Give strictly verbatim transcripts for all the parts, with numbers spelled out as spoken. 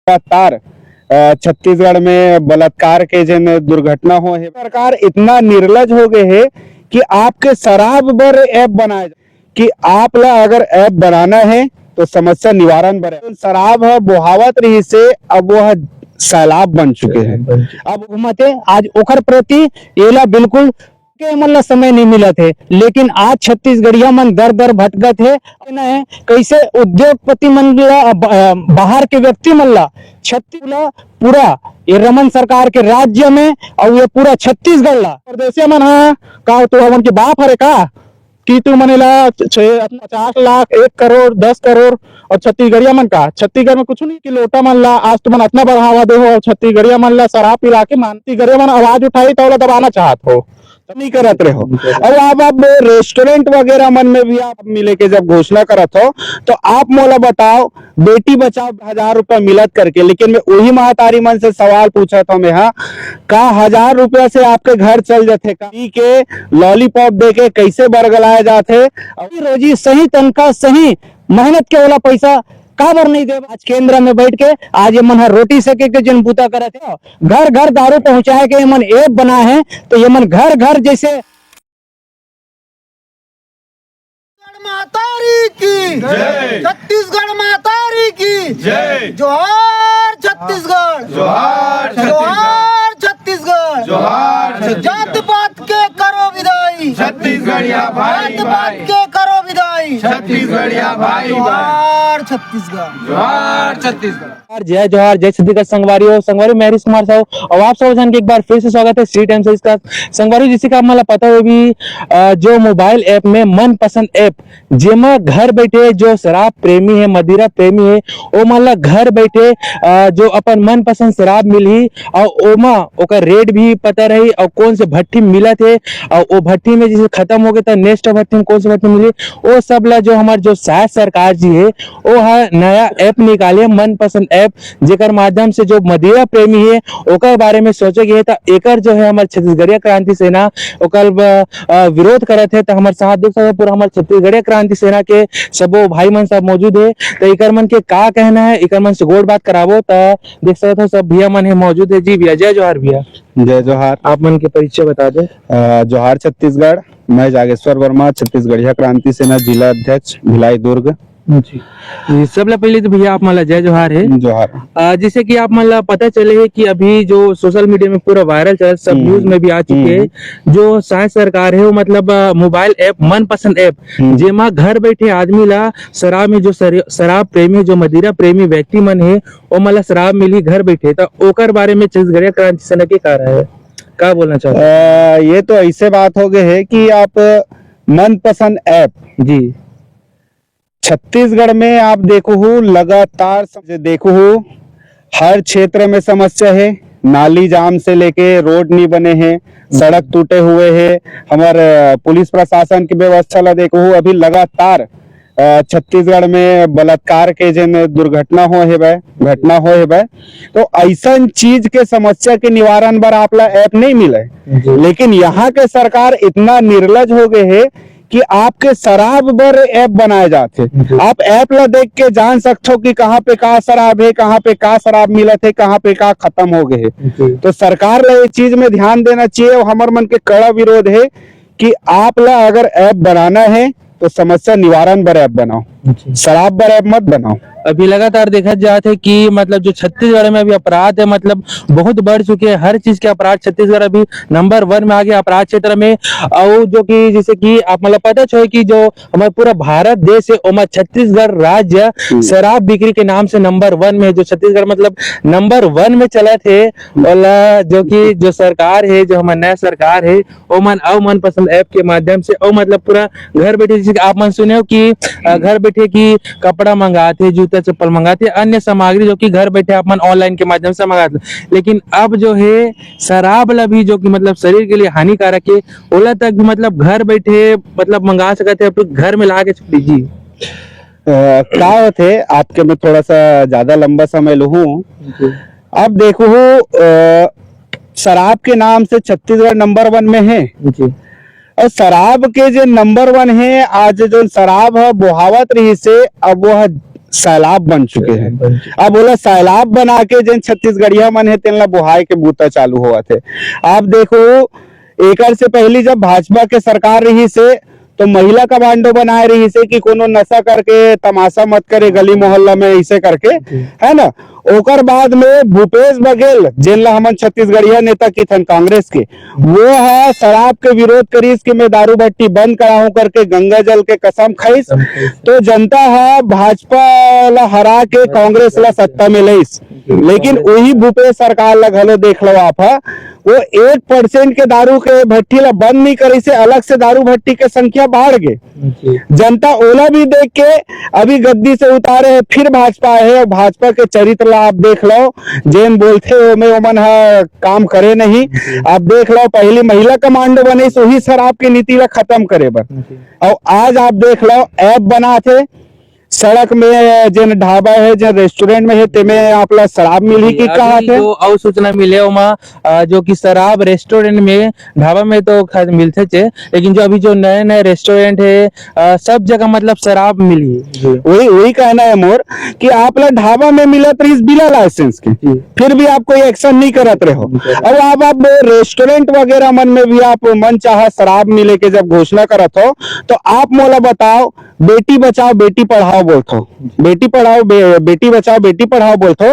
लगातार, अ, छत्तीसगढ़ में बलात्कार के जेन दुर्घटना होए हे, सरकार इतना निर्लज हो गए हे कि आपके शराब बर ऐप बनाए, कि आप ला अगर ऐप बनाना है तो समस्या निवारण बर ऐप। शराब ह बोहावत रहिस हे, अब वो ह सैलाब बन चुके हैं। अब घूमत हे, आज ओकर प्रति एला बिल्कुल के मन ला समय नहीं मिलत हे, लेकिन आज छत्तीसगढ़िया मन दर दर भटकत हे। ना हे, कैसे उद्योगपति मन ला, ब-, बाहर के व्यक्ति मन ला, छत्तीस ला पूरा ये रमन सरकार के राज्य में और ये पूरा छत्तीसगढ़ ला परदेसिया मन हा का तू हमन के बाप हरे का कि तू मन ला छे पचास लाख, एक करोड़, दस करोड़, और छत्तीसगढ़िया मन का, छत्तीसगढ़ में कुछ नहीं कि लोटा मन ला आज तुमन अतना बढ़ावा दे हो और छत्तीसगढ़िया मन ला शराब पिला के मान छत्तीसगढ़िया मन आवाज उठाई तो ओला दबाना चाहत हो, तो नहीं करत रहे हो। और आप अब रेस्टोरेंट वगैरह मन में भी आप मिले के जब घोषणा करत हो, तो आप मोला बताओ, बेटी बचाओ हजार रुपया मिलत करके, लेकिन मैं वही महतारी मन से सवाल पूछत हूँ मैं, हाँ, का हजार रुपया से आपके घर चल जाथे का? पी के लॉलीपॉप दे के कैसे बरगलाए जाथे? और रोजी सही तनखा, सही मेहनत के वाला पैसा काबर नहीं देव? आज केंद्र में बैठ के आज ये मन हर रोटी सेके के जिन बूता करत हे, घर घर दारू पहुंचाए के ये मन ऐप बना है, तो ये मन घर घर जैसे छत्तीसगढ़ मातारी की जय। छत्तीसगढ़ मातारी की जय। जोहार छत्तीसगढ़। जोहार छत्तीसगढ़। जोहार छत्तीसगढ़। जोहार छत्तीसगढ़। जात पात के करो विदाई। छत्तीसगढ़िया भाई जात पात भाई। के करो विदाई। छत्तीसगढ़िया भाई भाई। जोहार छत्तीसगढ़। जोहार छत्तीसगढ़। जय जोहार, जय छत्तीसगढ़ संगवारी हो, संगवारी मैं हरीश कुमार साहू। और आप सब जन के एक बार फिर से स्वागत है सी टाइम सर्विस का। संगवारी, जैसे कि आप मन ला पता हो भी, अ, जो मोबाइल ऐप में मनपसंद ऐप, जेमा घर बैठे जो शराब प्रेमी है, मदिरा प्रेमी है, ओ मन ला घर बैठे, अ, जो अपन मनपसंद शराब मिलही और ओमा ओकर रेट भी पता रही और कौन से भट्टी में मिलत है और ओ भट्टी में जैसे खत्म हो गए तो नेक्स्ट भट्टी में कौन से भट्टी में मिली, ओ सब ला जो हमार जो शायद सरकार जी है, ओ हा नया ऐप निकाले, मनपसंद ऐप, जेकर माध्यम से जो मदिरा प्रेमी है, ओकर बारे में सोचे के है। त एकर जो है हमार छत्तीसगढ़िया क्रांति सेना ओकर ब-, अ, विरोध करत है। त हमार साथ देख सकते हो, पूरा हमार छत्तीसगढ़िया क्रांति सेना के सबो भाई मन सब मौजूद है। त एकर मन के का कहना है, एकर मन से गोठ बात कराबो। त देख सकते हो, सब भैया मन है मौजूद है। जी भैया, जय जोहार भैया। जय जोहार। आप मन के परिचय बता दे। अ, जोहार छत्तीसगढ़, मैं जागेश्वर वर्मा, छत्तीसगढ़िया क्रांति सेना जिला अध्यक्ष, भिलाई दुर्ग। जी। जी, सबले पहले तो भैया आप मन ला जय जोहार है। जोहार। अ, जैसे कि आप मन ला पता चले है कि अभी जो सोशल मीडिया में पूरा वायरल चल रहा, सब हम्म। न्यूज में भी आ चुके हम्म। हैं, जो शायद सरकार है वो मतलब, अ, मोबाइल ऐप, मनपसंद ऐप, हम्म। जेमा घर बैठे आदमी ला शराब में जो सर-, शराब प्रेमी, जो मदिरा प्रेमी व्यक्ति मन है, वो मन ला शराब मिली घर बैठे, तो ओकर बारे में छत्तीसगढ़िया क्रांति सेना के का राय है, का बोलना चाहते हैं? अ, ये तो ऐसे बात हो गए है कि आप मनपसंद ऐप जी। छत्तीसगढ़ में आप देखो हो, लगातार सम-, देखो हो, हर क्षेत्र में समस्या है। नाली जाम से लेके रोड नहीं बने हैं, सड़क टूटे हुए हैं। हमार, अ, पुलिस प्रशासन की व्यवस्था ला देखो हो, अभी लगातार, अ, छत्तीसगढ़ में बलात्कार के जेन दुर्घटना हो हेबे, घटना हो हेबे, तो ऐसन चीज के समस्या के निवारण बर आप ला ऐप नहीं मिले। जी। लेकिन यहाँ के सरकार इतना निर्लज हो गए है कि आपके शराब बर ऐप बनाए जाथे। जी। आप ऐप ला देख के जान सकथो कि कहाँ पे का शराब है, कहाँ पे का शराब मिलत है, कहाँ पे का खत्म हो गए है। जी। तो सरकार ला ये चीज में ध्यान देना चाहिए और हमर मन के कड़ा विरोध है कि आप ला अगर ऐप बनाना है तो समस्या निवारण बर ऐप बनाओ, जी। शराब बर ऐप मत बनाओ। अभी लगातार देखा जात है कि मतलब जो छत्तीसगढ़ में अभी अपराध है, मतलब बहुत बढ़ चुके हैं, हर चीज के अपराध छत्तीसगढ़ अभी नंबर वन में आ गया अपराध क्षेत्र में। और जो कि जैसे कि आप मतलब पता छो कि जो हमारे पूरा भारत देश है, ओमा छत्तीसगढ़ राज्य हम्म। शराब बिक्री के नाम से नंबर वन में है, जो छत्तीसगढ़ मतलब नंबर वन में चलत है। ओला जो कि जो सरकार है, जो हमारे नया सरकार है, ओमन अउ मनपसंद ऐप के माध्यम से, अउ मतलब पूरा घर बैठे, जैसे कि आप मन सुने हो कि, अ, घर बैठे कि कपड़ा मंगाथे, जूता चप्पल मंगाथे, अन्य सामग्री जो कि घर बैठे आप मन ऑनलाइन के माध्यम से मंगाथे। लेकिन अब जो है शराब ला भी, जो कि मतलब शरीर के लिए हानिकारक है, ओला तक भी मतलब घर बैठे मतलब मंगा सकत है, अपने घर में ला के छोड़ी जी। अ, का होथे, आपके मैं थोड़ा सा ज्यादा लंबा समय लूहूं। जी। अब देखो, अ, शराब के नाम से छत्तीसगढ़ नंबर वन में है। जी। और शराब के जो नंबर वन है, आज जो शराब है बोहावत रहिस हे, अब वो ह सैलाब बन चुके हैं। अब ओला सैलाब बना के जेन छत्तीसगढ़िया मन हे, तेन ला बोहाय के बूता चालू होवत हे। आप देखो, एकर से पहली जब भाजपा के सरकार रहिस हे, तो महिला कमांडो बनाए रहिस हे कि कोनो नशा करके तमाशा मत करे गली मोहल्ला में, ऐसे करके, जी। है ना? ओकर बाद में भूपेश बघेल, जेन ला हमन छत्तीसगढ़िया नेता किथन कांग्रेस के, वो ह शराब के विरोध करिस कि मैं दारू भट्टी बंद कराहूं करके गंगा जल के कसम खाइस। कसम खाइस। तो जनता ह भाजपा ला हरा के कांग्रेस ला सत्ता में लइस। लेकिन वही भूपेश सरकार ला घलो देख लो आप ह, वो एक परसेंट के दारू के भट्टी ला बंद नहीं करिस हे, अलग से दारू भट्टी के संख्या बाढ़ गे। जी। जनता ओला भी देख के अभी गद्दी से उतारे हे, फिर भाजपा आए हे। और भाजपा के चरित्र ला आप देख लो, जेन बोलथे ओमे ओमन ह काम करे नहीं। जी। आप देख लो, पहली महिला कमांडो बनिस, वही शराब के नीति ला खत्म करे बर। जी। और आज आप देख लो, ऐप बनाथे, सड़क में जेन ढाबा हे, जेन रेस्टोरेंट में हे, तेमे आप ला शराब मिलही जी, कि अभी कहा थे? जो अउ सूचना मिले ओमा, अ, जो कि शराब रेस्टोरेंट में, ढाबा में तो खैर मिलथे चे, लेकिन जो अभी जो नए नए रेस्टोरेंट हे, अ, सब जगह मतलब शराब मिलही। जी। वही, वही कहना है मोर कि आप ला ढाबा में मिलत रहिस बिना लाइसेंस के, जी। फिर भी आप कोई एक्शन नहीं करत रहे हो। जी। अब आप, आप रेस्टोरेंट वगैरह मन में भी आप मन चाहा शराब मिले के जब घोषणा करत हो, तो आप मोला बताओ, बेटी बचाओ बेटी पढ़ाओ बोलथो, बेटी पढ़ाओ बे-, बेटी बचाओ बेटी पढ़ाओ बोलथो।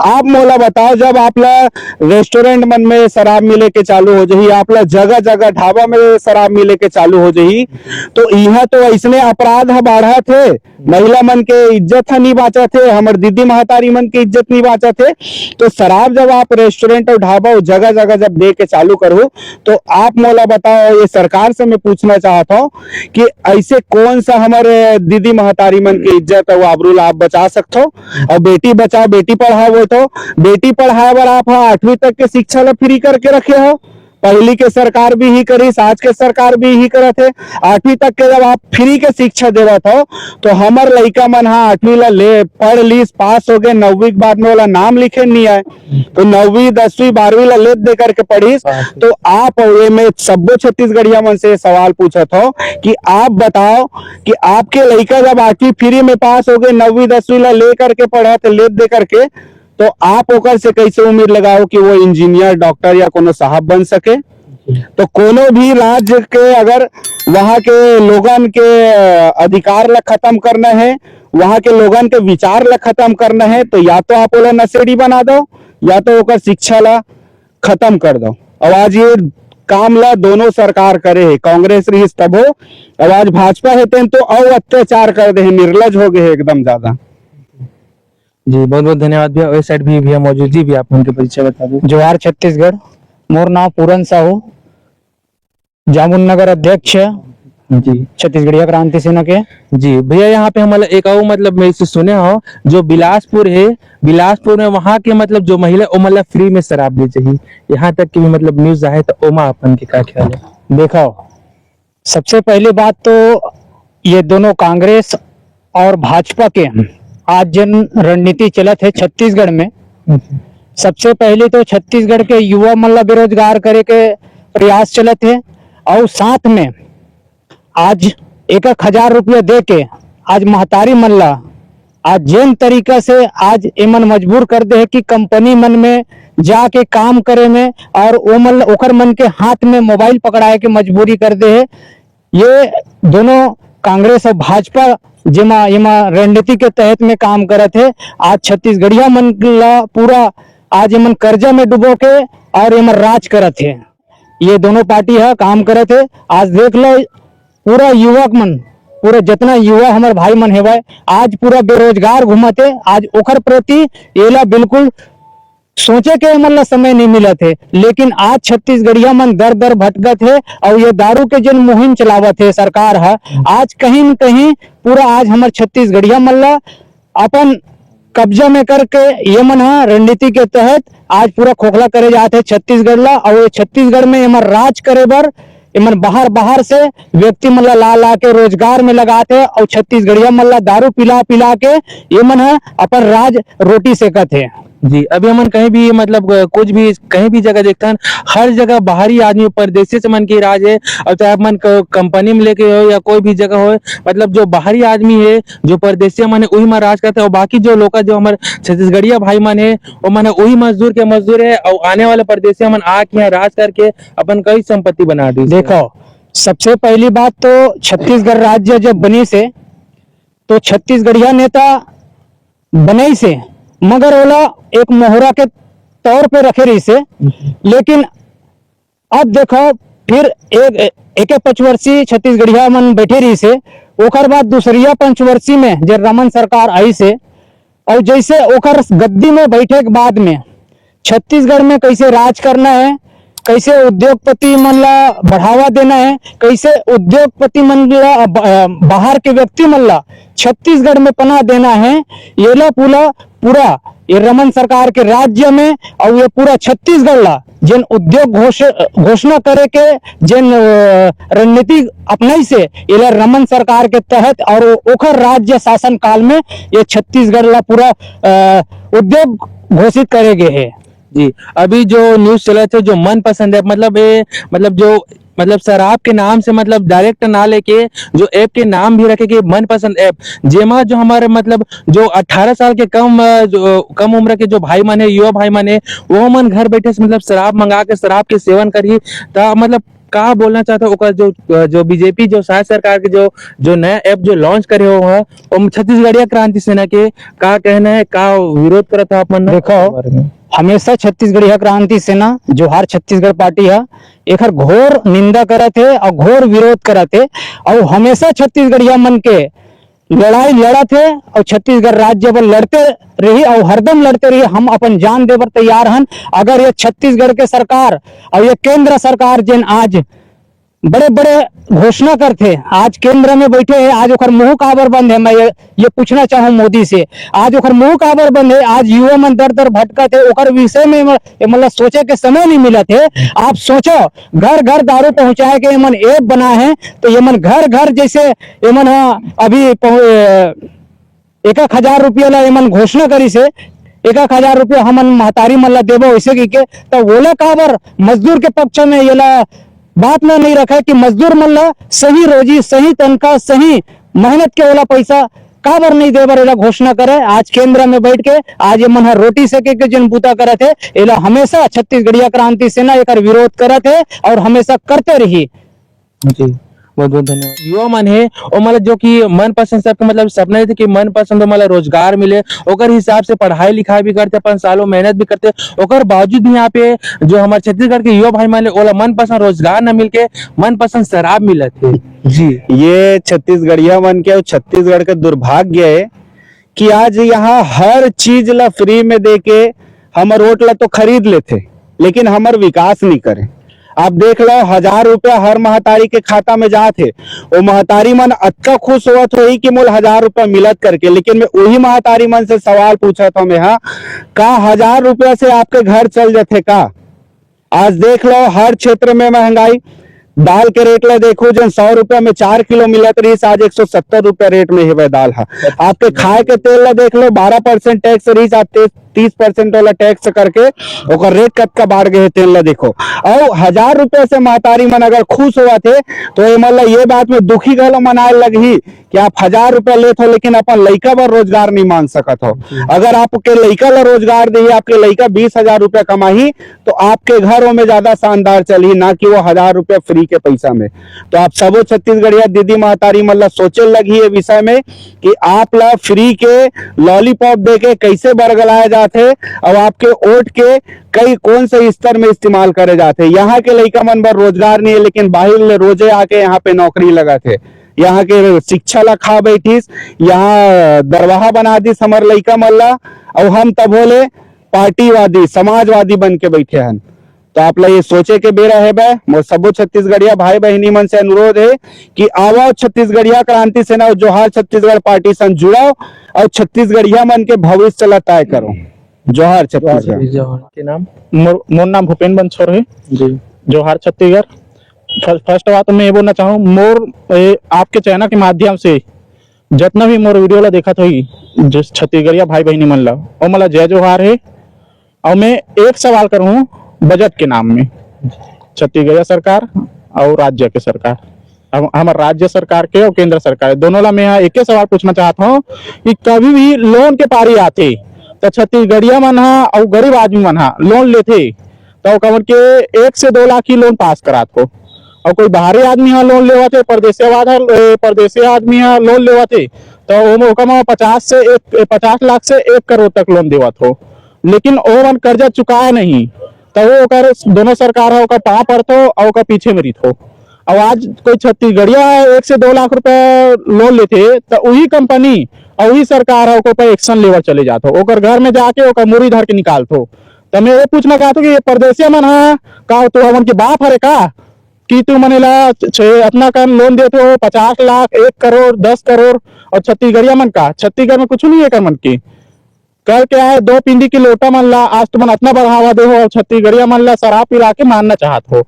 आप मोला बताओ, जब आप ला रेस्टोरेंट मन में शराब मिले के चालू हो जही, आप ला जगह जगह ढाबा में शराब मिले के चालू हो जही, तो इहाँ तो ऐसने अपराध ह बाढ़त हे, महिला मन के इज्जत ह नी बाँचत हे, हमर दीदी महतारी मन के इज्जत नी बाँचत हे। तो शराब जब आप रेस्टोरेंट और ढाबा और जगह जगह जब दे के चालू करहू, तो आप मोला बताओ, ये सरकार से मैं पूछना चाहत हूँ कि ऐसे कौन सा हमर दीदी महतारी मन के इज्जत और आबरू ला आप बचा सकथो? और बेटी बचाओ बेटी पढ़ाओ बोलथो, बेटी पढ़ाए बर आप ह आठवीं तक के शिक्षा ला फ्री करके रखे हो। पहली के सरकार भी ही करिस, आज के सरकार भी ही करत हे। आठवीं तक के जब आप फ्री के शिक्षा देवत हो, तो हमर लइका मन ह आठवीं ला ले पढ़ लीस, पास हो गए, नौवीं के बाद में ओला नाम लिखे नहीं आए, तो नौवीं, दसवीं, बारहवीं ला लेत दे करके पढ़िस। हाँ। तो आप, ये मैं सब्बो छत्तीसगढ़िया मन से सवाल पूछत हो कि आप बताओ कि आपके लइका जब आठवीं फ्री में पास हो गए, नौवीं, दसवीं ला ले करके पढ़त, लेत दे करके, तो आप ओकर से कैसे उम्मीद लगाओ कि वो इंजीनियर, डॉक्टर या कोनो साहब बन सके? तो कोनो भी राज्य के अगर वहाँ के लोगन के, अ, अधिकार ला खत्म करना है, वहाँ के लोगन के विचार ला खत्म करना है, तो या तो आप ओला नशेड़ी बना दो, या तो ओकर शिक्षा ला खत्म कर दो। अब आज ये काम ला दोनों सरकार करे है, कांग्रेस रहिस तभो, अब आज भाजपा है तेन तो अउ अत्याचार कर दे है, निर्लज हो गए है एकदम ज्यादा। जी, बहुत बहुत धन्यवाद भैया। वही साइड भी भैया मौजूद जी, भी आप उनके परिचय बता दो। जोहार छत्तीसगढ़, मोर नाम पूरन साहू, जामुन नगर अध्यक्ष जी। छत्तीसगढ़िया क्रांति सेना के। जी भैया, यहाँ पे हमला एक अउ मतलब मैं इसे सुने हो, जो बिलासपुर है, बिलासपुर में वहाँ के मतलब जो महिला, ओमन ला फ्री में शराब दे चाहिए, यहाँ तक की भी मतलब न्यूज आहे, तो ओमा अपन के का ख्याल है? देखो, सबसे पहली बात तो ये दोनों कांग्रेस और भाजपा के आज जन रणनीति चलत है छत्तीसगढ़ में, सबसे पहले तो छत्तीसगढ़ के युवा मन ला बेरोजगार करे के प्रयास चलत है, और साथ में आज एक एक हजार रुपया दे के आज महतारी मन ला आज जेन तरीका से आज एमन मजबूर कर दे है कि कंपनी मन में जाके काम करे में और ओमन, ओकर मन के हाथ में मोबाइल पकड़ाए के मजबूरी कर दे है। ये दोनों कांग्रेस और भाजपा जेमा, एमा रणनीति के तहत में काम करत है। आज छत्तीसगढ़िया मन ला पूरा आज एमन कर्जा में डुबो के और एमन राज करत है। ये दोनों पार्टी ह काम करत है। आज देख लो, पूरा युवक मन, पूरा जितना युवा हमर भाई मन हेवय, आज पूरा बेरोजगार घूमत है। आज ओकर प्रति एला बिल्कुल सोचे के एमन ला समय नहीं मिलत है, लेकिन आज छत्तीसगढ़िया मन दर दर भटकत है और ये दारू के जेन मुहिम चलावत है सरकार ह, आज कहीं न कहीं पूरा आज हमर छत्तीसगढ़िया मन ला अपन कब्जा में करके ये मन ह रणनीति के तहत आज पूरा खोखला करे जात है छत्तीसगढ़ ला। और ये छत्तीसगढ़ में एमन राज करे बर एमन बाहर, बाहर से व्यक्ति मन ला ला ला के रोजगार में लगात है और छत्तीसगढ़िया मन ला दारू पिला पिला के ये मन ह अपन राज रोटी सेकत है। जी, अभी हमन कहीं भी, मतलब, अ, कुछ भी, कहीं भी जगह देखथन, हर जगह बाहरी आदमी, परदेसी से मन के राज है। अब चाहे आप मन क-, कंपनी में लेके हो या कोई भी जगह हो, मतलब, जो बाहरी आदमी है, जो परदेसी मन है, वही मन राज करते हैं। और बाकी जो लोग, जो हमारे छत्तीसगढ़िया भाई मन है, वो मन है वही मजदूर के मजदूर है। और आने वाले परदेसी मन आके यहाँ राज करके अपन कई संपत्ति बना दी। देखो, सबसे पहली बात तो छत्तीसगढ़ राज्य जब बनी से, तो छत्तीसगढ़िया नेता बनई से, मगर ओला एक मोहरा के तौर पे रखे रही से। लेकिन अब देखो, फिर एक, एक पंचवर्षीय छत्तीसगढ़िया मन बैठे रही से, ओकर बाद दूसरिया पंचवर्षीय में जे रमन सरकार आई से, और जैसे ओकर गद्दी में बैठे के बाद में छत्तीसगढ़ में कैसे राज करना है, कैसे उद्योगपति मन ला बढ़ावा देना है, कैसे उद्योगपति मन ला, ब-, अ, बाहर के व्यक्ति मन ला छत्तीसगढ़ में पनाह देना है, येला पूरा, पूरा ये रमन सरकार के राज्य में और ये पूरा छत्तीसगढ़ ला जेन उद्योग घोष-, घोषणा करे के जेन, अ, रणनीति अपनाई से, एला रमन सरकार के तहत और ओखर राज्य शासन काल में ये छत्तीसगढ़ ला पूरा, अ, उद्योग घोषित करे गे हे। जी, अभी जो न्यूज़ चलत हे, जो मनपसंद ऐप, मतलब ये, मतलब जो, मतलब शराब के नाम से, मतलब डायरेक्ट ना लेके जो ऐप के नाम भी रखे के मनपसंद ऐप, जेमा जो हमारे, मतलब जो अठारह साल के कम, अ, जो कम उम्र के जो भाई मन हे, युवा भाई मन हे, वो मन घर बैठे से, मतलब शराब मंगा के शराब के सेवन करही, त मतलब का बोलना चाहत हो ओकर जो, अ, जो बीजेपी जो शायद सरकार के जो, जो नया ऐप जो लॉन्च करे हो ह, ओम छत्तीसगढ़िया क्रांति सेना के का कहना है, का विरोध करत हो आप मन? देखो, बारे में। हमेशा छत्तीसगढ़िया क्रांति सेना, जोहार छत्तीसगढ़ पार्टी ह, एखर घोर निंदा करत हे और घोर विरोध करत हे और हमेशा छत्तीसगढ़िया मन के लड़ाई लड़त हे और छत्तीसगढ़ राज्य बर लड़ते रही और हरदम लड़ते रही। हम अपन जान दे बर तैयार हन। अगर ये छत्तीसगढ़ के सरकार और ये केंद्र सरकार जेन आज बड़े-बड़े घोषणा करथे, आज केंद्र में बैठे हे, आज ओकर मुंह काबर बंद हे? मैं ये, ये पूछना चाहूँ मोदी से, आज ओकर मुंह काबर बंद हे? आज युवा मन दर-दर भटकत हे, ओकर विषय में म-, ये मतलब सोचे के समय नहीं मिलत हे। आप सोचो, घर-घर दारू पहुंचाए के एमन ऐप बना हे, तो एमन घर-घर जैसे एमन ह अभी पहुं-, एक एक हजार रुपया ला एमन घोषणा करिस हे, एक एक हजार रुपया हमन महतारी मन ला देबो, वैसे कहिके, त ओला काबर मजदूर के पक्ष में एला बात ला नहीं रखे कि मजदूर मन ला सही रोजी, सही तनखा, सही मेहनत के ओला पैसा काबर नहीं दे बर एला घोषणा करे? आज केंद्र में बैठ के आज ये मन ह रोटी सेके के जेन बूता करत हे, एला हमेशा छत्तीसगढ़िया क्रांति सेना एकर विरोध करत हे और हमेशा करते रही। जी, बहुत बहुत धन्यवाद। युवा मन हे, ओ मतलब जो कि मनपसंद सबके मतलब सपना रहिथे कि मनपसंद ओ मतलब रोजगार मिले, ओकर हिसाब से पढ़ाई लिखाई भी करथे, अपन सालों मेहनत भी करथे, ओकर बावजूद भी यहाँ पे जो हमारे छत्तीसगढ़ के युवा भाई मन हे, ओला मनपसंद रोजगार न मिलके मनपसंद शराब मिलत हे। जी। ये छत्तीसगढ़िया मन के और छत्तीसगढ़ के दुर्भाग्य हे कि आज यहाँ हर चीज ला फ्री में देके हमर वोट ला तो खरीद लेथे, लेकिन हमर विकास नहीं करे। आप देख लो, हजार रुपया हर महतारी के खाता में जात हे, वो महतारी मन अतका खुश होवत होही कि मोल हजार रुपया मिलत करके। लेकिन मैं वही महतारी मन से सवाल पूछत हूँ मैं, हाँ, का हजार रुपया से आपके घर चल जथे का? आज देख लो, हर क्षेत्र में महंगाई। दाल के रेट ला देखो, जन सौ रुपया में चार किलो मिलत रहिस, आज एक सौ सत्तर रुपया रेट में हेवय दाल हा। आपके खाए के तेल ला देख लो, बारह परसेंट टैक्स रहिस, आज ते-, तीस परसेंट वाला टैक्स करके ओकर रेट कतका बाढ़ गए हे, तेल ला देखो। और हजार रुपया से महतारी मन अगर खुश होवत हे, तो ये मन ला ये बात में दुखी घलो मनाए लगही कि आप हजार रुपया लेत हो, लेकिन अपन लइका बर रोजगार नहीं मांग सकत हो। अगर आपके लइका ला रोजगार देही, आपके लइका बीस हजार रुपया कमाही, तो आपके घर ओमे ज्यादा शानदार चलही, ना कि वो हजार रुपया फ्री के पैसा में। तो आप सबो छत्तीसगढ़िया दीदी महतारी मन ला सोचे लगही ये विषय में कि आप ला फ्री के लॉलीपॉप दे के कैसे बरगलाया जाथे और आपके वोट के कई कौन से स्तर में इस्तेमाल करे जाथे। यहाँ के लइका मन बर रोजगार नहीं है, लेकिन बाहिर ले रोजे आके यहाँ पे नौकरी लगत हे। यहाँ के शिक्षा ला खा बैठिस, यहाँ दरवाहा बना दिस हमर लइका मन ला, अउ हम तभो ले पार्टीवादी, समाजवादी बन के बैठे हन। तो आप ला ये सोचे के बेरा हे बे, मोर सबो छत्तीसगढ़िया भाई बहिनी मन से अनुरोध हे कि आवो छत्तीसगढ़िया क्रांति सेना अउ जोहार छत्तीसगढ़ पार्टी सन जुड़ो अउ छत्तीसगढ़िया मन के भविष्य ला तय करो। जोहार छत्तीसगढ़। जोहार। के नाम? मोर, मोर नाम भूपेन बंसोड़ हे। जी। जोहार छत्तीसगढ़। फर्स्ट, फर्स्ट बात मैं ये बोलना चाहूँ, मोर, ए, आपके चैनल के माध्यम से जतना भी मोर वीडियो ला देखत होही, जो छत्तीसगढ़िया भाई बहिनी मन ला, ओमन ला जय जोहार हे। अउ मैं एक सवाल करूँ बजट के नाम में, छत्तीसगढ़ सरकार अउ राज्य के सरकार, हम, हमर राज्य सरकार के अउ केंद्र सरकार, दोनों ला मैं ह एके सवाल पूछना चाहत हूँ कि कभी भी लोन के पारी आथे, त छत्तीसगढ़िया मन ह अउ गरीब आदमी मन ह लोन लेथे, त ओकर मन के एक से दो लाख ही लोन पास करात हो, अउ कोई बाहरी आदमी ह लोन लेवत हे, परदेसिया वाला, ए, परदेसिया आदमी ह लोन लेवत हे, त ओमे ओकर म पचास से एक, पचास लाख से एक करोड़ तक लोन देवत हो, लेकिन ओ मन कर्जा चुकाए नहीं, त वो ओकर दोनों सरकार ह ओकर पाँव पड़थो अउ ओकर पीछे में रहिथो। अउ आज कोई छत्तीसगढ़िया एक से दो लाख रुपया लोन लेथे, त उही कंपनी अउ उही सरकार ह ओकर ऊपर एक्शन लेवल चले जात हो, ओकर घर में जाके ओकर मुरी धर के निकालथो। त मैं ये पूछना चाहत हूँ कि ये परदेसिया मन ह का तो हमन के बाप हरे का, कि तू मन एला छ-, अतना कन लोन देत हो, पचास लाख, एक करोड़, दस करोड़, अउ छत्तीसगढ़िया मन का, छत्तीसगढ़ में कुछ नहीं है एकर मन के। करके आए दो पिंडी के लोटा मन ला, आज तुमन अतना बढ़ावा दे हो, अउ छत्तीसगढ़िया मन ला शराब पिला के मारना चाहत हो,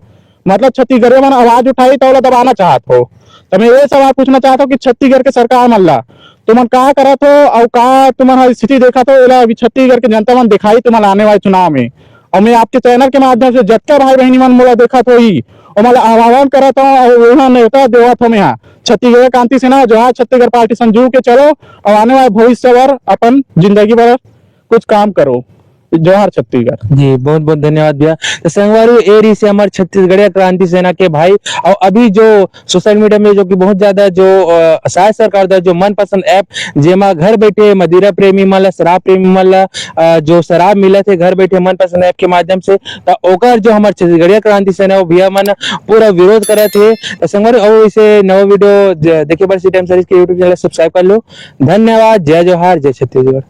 मतलब छत्तीसगढ़िया मन आवाज उठाई त ओला दबाना चाहत हो। त मैं ये सवाल पूछना चाहत हूँ कि छत्तीसगढ़ के सरकार मन ला तुमन का करत हो, अउ का तुमन ह स्थिति देखत हो, एला अभी छत्तीसगढ़ के जनता मन दिखाई तुमन आने वाले चुनाव में। अउ मैं आपके चैनल के माध्यम से जतका भाई बहिनी मन मोला देखत होही, ओमन ला आह्वान करत हूँ अउ ओमन नेवता देवत हूँ मैं ह, छत्तीसगढ़ क्रांति सेना, जोहार छत्तीसगढ़ पार्टी संजू के चलो अउ आने वाले भविष्य बर अपन जिंदगी बर कुछ काम करो। जोहार छत्तीसगढ़। जी, बहुत बहुत धन्यवाद भैया। तो संगवारी, ए रहिसे हमर छत्तीसगढ़िया क्रांति सेना के भाई, अउ अभी जो सोशल मीडिया में जो कि बहुत ज्यादा जो, अ, शायद सरकार द्वारा जो मनपसंद ऐप, जेमा घर बैठे मदिरा प्रेमी मन ला, शराब प्रेमी मन ला, अ, जो शराब मिलत हे घर बैठे मनपसंद ऐप के माध्यम से, त ओकर जो हमर छत्तीसगढ़िया क्रांति सेना वो भैया मन पूरा विरोध करत हे। त संगवारी, अउ इसे नवा वीडियो ज-, देखे बर सीटीएम सीरीज के YouTube चैनल सब्सक्राइब कर लो। धन्यवाद, जय जोहार, जय छत्तीसगढ़।